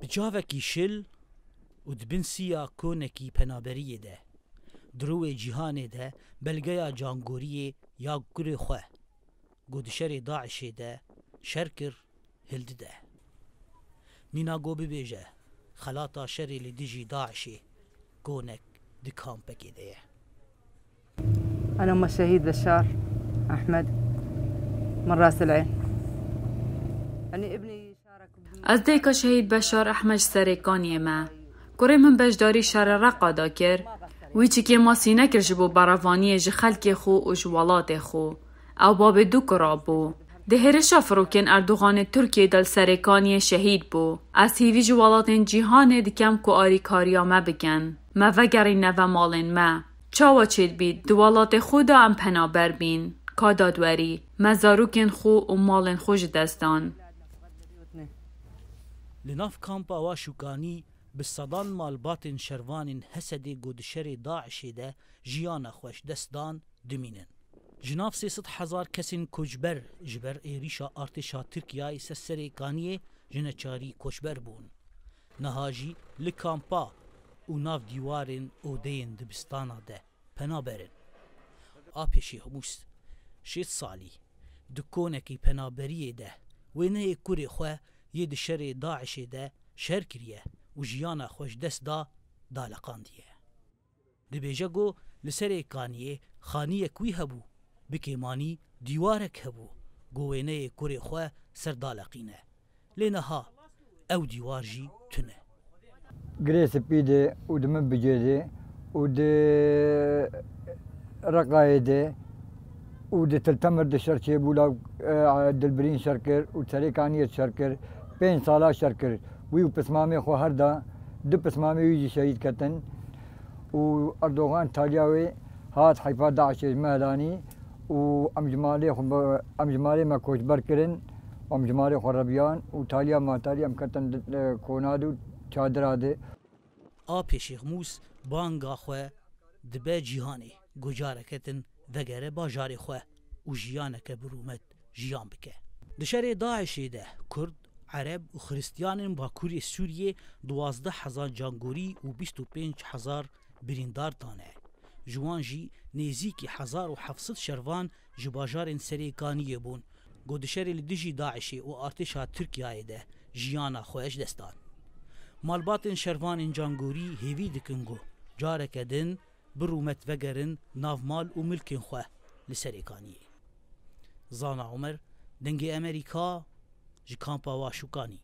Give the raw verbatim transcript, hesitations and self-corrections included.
Bi çavekî şil û di bin siya konekî penaberiyê de, di rûyê cîhanê de belgeya cangoriyê ya kurê xwe, ku di şerê DAIŞê de şer kir, hildide. Mîna ku bibêje, xelata şerê li dijî DAIŞê konek di kampekê de ye. أنا أم الشهيد بشار أحمد من راس العين. يعني ابني شارك. Ez dêka şehîd Beşar Ehmed ji Serêkaniyê me. Kurê min beşdarî şerê Reqa de kir. Wî çikê masî nekir ji bo berevaniyê ji xelkê xwe û ji welatê xwe. Ew babê du kura bû. Di hêrişa firokên Erdoganê Tirkiyê de li Serêkaniyê şehîd bû. Ez hîvî ji welatên cîhanê dikem ku arîkariya me bikin. Me vegerîne ve malên me. Çawa çêdibît, di welatê xwe de em penaber bîn. Ka dadwerî, me zarokên xwe û malên xwe ji dest dan. Li nav kampa Waşûkanî bi sedan malbatên şervanên Hesedê ku di şerê DAIŞê de jiyana xwe ji dest dan, dimînin. Ji nav sê sed hezar kesên koçber ji ber êrîşa artêşa Tirkiyeyê ser Serêkaniyê ji neçarî koçber bûn. Niha jî li kampa û nav dîwarên odeyên dibistana de penaber in. Apê Şêxmûs, şêst salî, di konekî penaberiyê de wêneyê kurê xwe yê di şerê DAIŞê de şer kiriye û jiyana xwe ji dest da, daleqandiye. Dibêje ku li Serêkaniyê xaniyek wî hebû, bi kêmanî dîwarek hebû, ku wêneyê kurê xwe ser daleqîne. Lê niha ew dîwar jî tune. Girê spî de û di min bicê de û di Reqayê de û di Til Temir de şer çêbû, law, e, Dilbirîn şer kir û Serêkaniyê şer kir. Pênc sala şer kir. Wî û pismamê xwe her da, du pismamê wî jî şehîd ketin. Û Erdogan taliya wê hat heyfa DAIŞê ji me helanî û em ji malê xwe, em ji malê me koçber kirin, em ji malê xwe reviyan û taliya matalî em ketin di, e, kona de û çadira de. Apê Şêxmûs banga xwe dibe cîhanê, ku careke din vegere bajarê xwe û jiyaneke bi rûmet jiyan bike. Di şerê DAIŞê de Kurd, Ereb û Xiristiyanên Bakurê Sûriyê duwazdeh hezar cangorî û bîst û pênc hezar birîndar dane. Ji wan jî nêzîkî hezar û heft sed şervan ji bajarên Serêkaniyê bûn, ku di şerê li dijî DAIŞê û artêşa Tirkiyeyê de jiyana xwe ji dest dan. Malbatên şervanên cangorî hêvî dikin ku careke din bi rûmet vegerin nav mal û milkên xwe li Serêkaniyê. Zana Omer, Dengê Emerîka, ji kampa Waşûkanî.